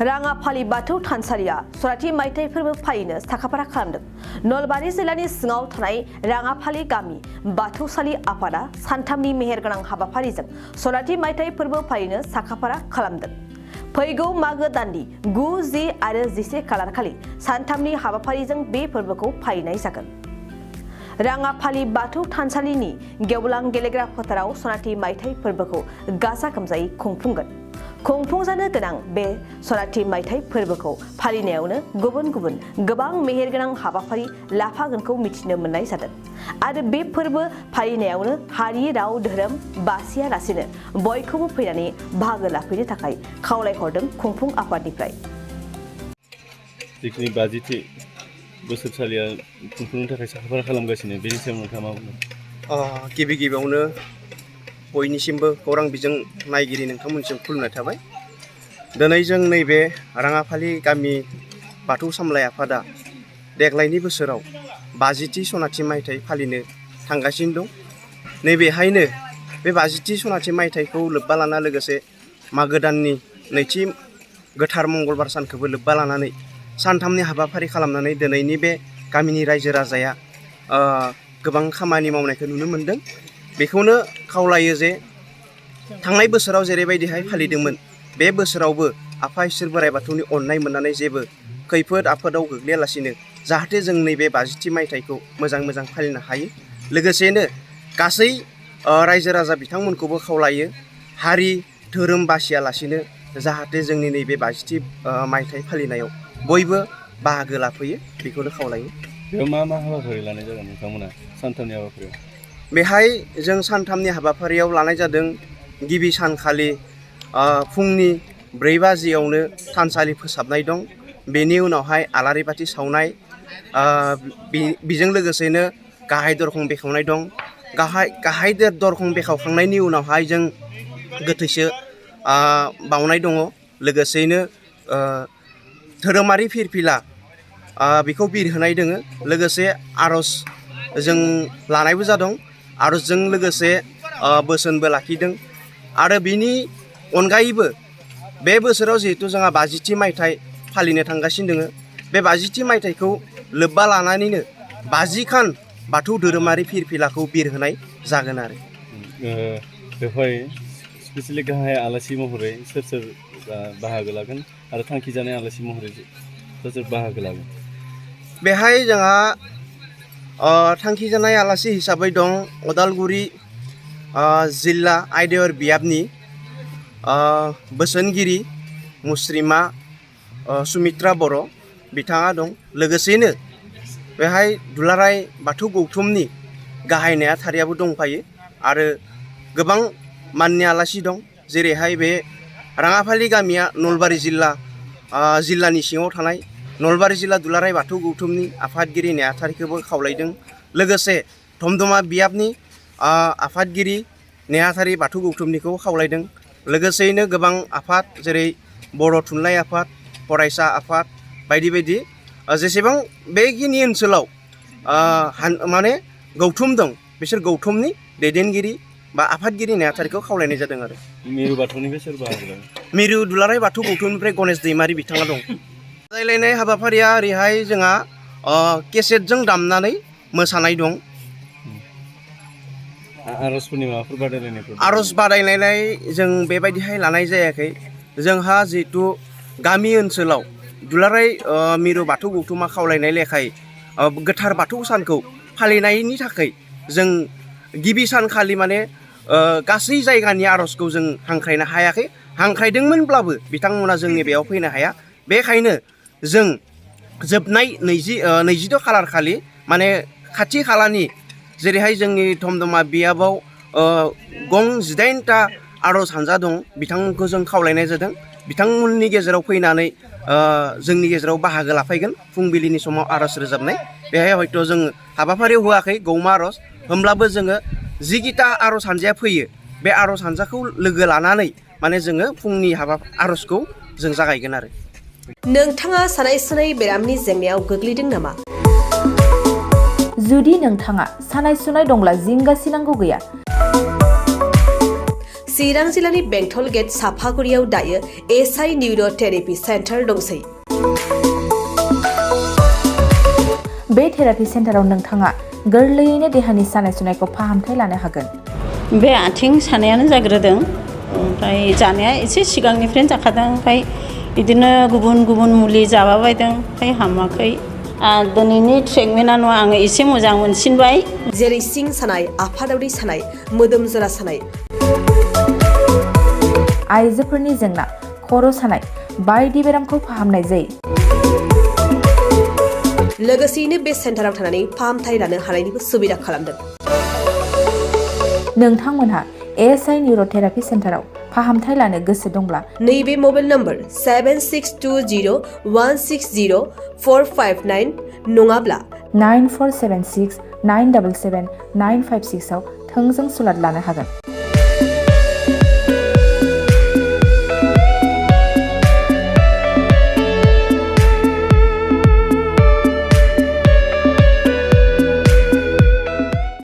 राङाफालि बाथौ थानसालिया सराथि मायथाइ फोरबो फालिनो साखाफारा खालामदों। नलबारि जिल्लानि सिङाव थानाय राङाफालि गामि बाथौसालि आफादा सानथामनि मेहेरगोनां हाबाफारिजों सराथि मायथाइ फोरबो फालिनो साखाफारा खालामदों। फैगौ मागो दाननि 9, 10 आरो 11 खालार खालि सानथामनि हाबाफारिजों बे फोरबोखौ फालिनाय जागोन। राङाफालि बाथौ थानसालिनि गेवलां गेलेग्रा फोथाराव सनाथि मायथाइ फोरबोखौ गाजा गोमजायै खुंफुंगोन। खुंफुंजानो गोनां बे सनाथि मायथाइ फोरबोखौ फालिनायावनो गुबुन गुबुन गोबां मेहेरगोनां हाबाफारि लाफागोनखौ मिथिनो मोननाय जादों आरो बे फोरबो फालिनायावनो हारि राव धोरोम बासियालासेनो बयखौबो फैनानै बाहागो लाफैनो थाखाय खावलायहरदों खुंफुं आफादनिफ्राय। जिखिनि 50थि बोसोरसालिया खुंफुंनो थाखाय साखाफारा खालामगासिनो बेनि सायाव नोंथाङा मा बुंगोन? गिबि गिबियावनो बयनिसिमबो खौरां बिजों नायगिरि नोंथांमोननिसिम खुलुमनाय थाबाय। दिनै जों नैबे राङाफालि गामि बाथौ सामलाय आफादा देग्लायनि बोसोराव 50थि सनाथि मायथाइ फालिनो थांगासिनो दं। नैबेहायनो बे 50थि सनाथि मायथाइखौ लोब्बा लाना लोगोसे मागो दाननि नैथि गोथार मंगलबार सानखौबो लोब्बा लानानै सानथामनि हाबाफारि खालामनानै दिनैनि बे गामिनि रायजो राजाया गोबां खामानि मावनायखौ नुनो मोनदों। बेखौनो खावलायो जे थांनाय बोसोराव जेरैबायदिहाय फालिदोंमोन बे बोसोरावबो आफा इसोर बोराइ बाथौनि अननाय मोननानै जेबो खैफोद आफोदाव गोग्लैयालासिनो जाहाथे जों नैबे 50थि मायथाइखौ मोजां फालिनो हायो। लोगोसेनो गासै रायजो राजा बिथांमोनखौबो खावलायो हारि धोरोम बासियालासिनो जाहाथे जोंनि नैबे 50थि मायथाइ फालिनायाव बयबो बाहागो लाफैयो बेखौनो खावलायो। बेयाव मा हाबाफारि लानाय जागोन नोंथांमोना सानथामनि हाबाफारियाव? बेहाय जों सानथामनि हाबाफारियाव लानाय जादों। गिबि सानखालि फुंनि 4 बाजियावनो थानसालि फोसाबनाय दं। बेनि उनावहाय आलारि बाथि सावनाय, बेजों लोगोसेनो गाहाय दरखं बेखेवनाय दं। गाहाय दरखं बेखेवखांनायनि उनावहाय जों गोथैसो बावनाय दङ। लोगोसेयैनो धोरोमारि फिरफिला बेखौ बिरहोनाय दोङो। लोगोसे आर'ज जों लानायबो जादों। आर'जजों लोगोसे बोसोनबो लाखिदों। आरो बिनि अनगायैबो बे बोसोराव जिहेथु जोंहा 50थि मायथाइ फालिनो थांगासिनो दोङो, बे 50थि मायथाइखौ लोब्बा लानानैनो 50 खान बाथौ धोरोमारि फिरफिलाखौ बिरहोनाय जागोन आरो। बेवहाय स्पेसियेलि गाहाय आलासि महरै सोर बाहागो लागोन आरो थांखि जानाय आलासि महरै सोर बाहागो लागोन? बेहाय जोंहा थांखि जानाय आलासि हिसाबै दं उदालगुरि जिल्ला आयदेर बियाबनि बोसोनगिरि मुस्रिमा सुमित्रा बर' बिथाङा दं। लोगोसेनो बेहाय दुलाराय बाथौ गौथुमनि गाहाय नेहाथारियाबो दंफायो आरो गोबां माननि आलासि दं। जेरैहाय बे राङाफालि गामिया नलबारि जिल्लानि सिङाव थानाय नलबारि जिल्ला दुलाराय बाथौ गौथुमनि आफादगिरि नेहाथारिखौबो खावलायदों। लोगोसे धमधमा बियाबनि आफादगिरि नेहाथारि बाथौ गौथुमनिखौ खावलायदों। लोगोसेयैनो गोबां आफाद जेरै बर' थुनलाइ आफाद, फरायसा आफाद बायदि बायदि जेसेबां बेखिनि ओनसोलाव माने गौथुम दं बिसोर गौथुमनि दैदेनगिरि बा आफादगिरि नेहाथारिखौ खावलायनाय जादों आरो। मिरु बाथौनिफ्राय सोर बाहागो लागोन? मिरु दुलाराय बाथौ गौथुमनिफ्राय गणेश दैमारि बिथाङा दं। रायज्लायनाय हाबाफारिया ओरैहाय जोंहा केसेटजों दामनानै मोसानाय दं। आर'जफोरनि माबाफोर बादायलायनायफोर? आर'ज बादायलायनाय जों बेबायदिहाय लानाय जायाखै। जोंहा जिहेथु गामि ओनसोलाव दुलाराय मिरु बाथौ गौथुमा खावलायनाय लेखायै गोथार बाथौ सानखौ फालिनायनि थाखाय जों गिबि सानखालि माने गासै जायगानि आर'जखौ जों हांख्रायनो हायाखै। हांख्रायदोंमोनब्लाबो बिथांमोना जोंनि बेयाव फैनो हाया। बेखायनो जों जोबनाय 22 खालार खालि माने खाथि खालानि जेरैहाय जोंनि धमधमा बियाबाव गं 18टा आर'ज हानजा दं। बिथांमोनखौ जों खावलायनाय जादों बिथांमोननि गेजेराव फैनानै जोंनि गेजेराव बाहागो लाफैगोन फुंबिलिनि समाव आर'ज रोजाबनाय। बेहाय हयथ' जों हाबाफारियाव होआखै गौमा आर'ज, होमब्लाबो जोङो जिगिता आर'ज हानजाया फैयो बे आर'ज हानजाखौ लोगो लानानै माने जोङो फुंनि आर'जखौ जों जागायगोन आरो। नोंथाङा सानाय सुनाय बेरामनि जेंनायाव गोग्लैदों नामा? जुदि नोंथाङा सानाय सुनाय दंब्ला जिंगा सिनांगौ गैया। चिरां जिल्लानि बेंटल गेट साफागुरियाव दायो एसआइ निउर' थेरापि सेन्टार दंसै। बे थेरापि सेन्टाराव नोंथाङा गोरलैयैनो देहानि सानाय सुनायखौ फाहामथाय लानो हागोन। बे आथिं सानायानो जाग्रोदों, ओमफ्राय जानाया एसे सिगांनिफ्रायनो जाखादों, ओमफ्राय बिदिनो गुबुन गुबुन मुलि जाबाबायदों, ओमफ्राय हामाखै। दिनैनि ट्रिटमेन्टआनो आङो एसे मोजां मोनसिनबाय। जेरै सिं सानाय, आफादावरि सानाय, मोदोम जरा सानाय, आइजोफोरनि जेंना, खर' सानाय बायदि बेरामखौ फाहामनाय जायो। लोगोसेयैनो बे सेन्टाराव थानानै फाहामथाय लानो हानायनिबो सुबिदा खालामदों। नोंथांमोनहा एसआइ निउर' थेरापि सेन्टाराव फाहामथाय लानो गोसो दंब्ला नैबे मबाइल नम्बर 7620160459 नङाब्ला 9476977956 आव थोंजों सुलाद लानो हागोन।